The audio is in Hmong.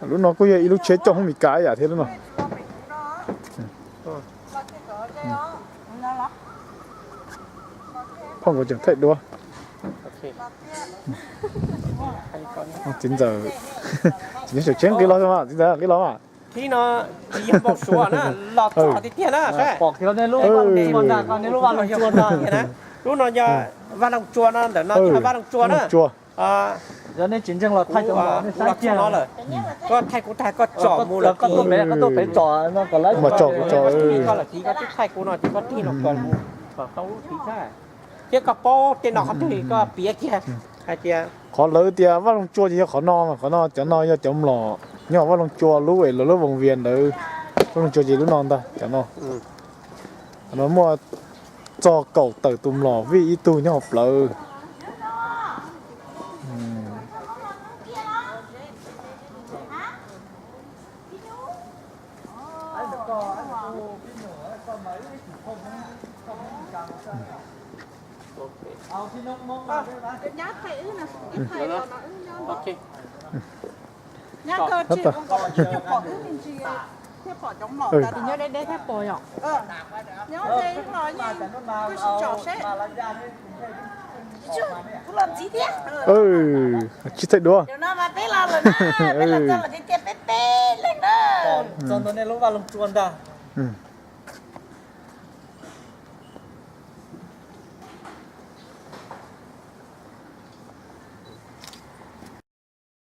Lub no kuj yog ib lub tsheb coj hoob Meskas ib yam thiab lub no. Phauj nkawd tseem thaij duab. Txiv ntxawm, txiv ntxawm tseem nqis los mas, txiv ntxawm nqis los mas. Qhib no tsis yog npau suav na, los txog tiag tiag na. Lub no yog Vaj Loog Tsua no, ntawm no yog Vaj Loog Tsua na. Yog nej tsis ntseeg los thaij cov no lawm, koj thaij kuv tag koj tsom mus lawm, koj tuaj pem tsom no kom lawv tsom kuv tsom, koj lawm tsis koj twb thaij kuv no ces koj tig los kom mus kom tau lub txiv thaij. Thiab koj paub tej no qhov twg koj piav kiag hais tias. Qhov lawv tias Vaj Loog Tsua ces yog qhov no, qhov no cov no yog cov mlom nyob Vaj Loog Tsua lub es lawv lub voos vias ntawd. Vaj Loog Tsua ces lub no ntag cov no. Qhov no muaj txog kaum tawm tus mlom vij ib tug nyob hauv plawv. Tsis thaij duab. Txog ntawm nej lub Vaj Loog Tsua ntag.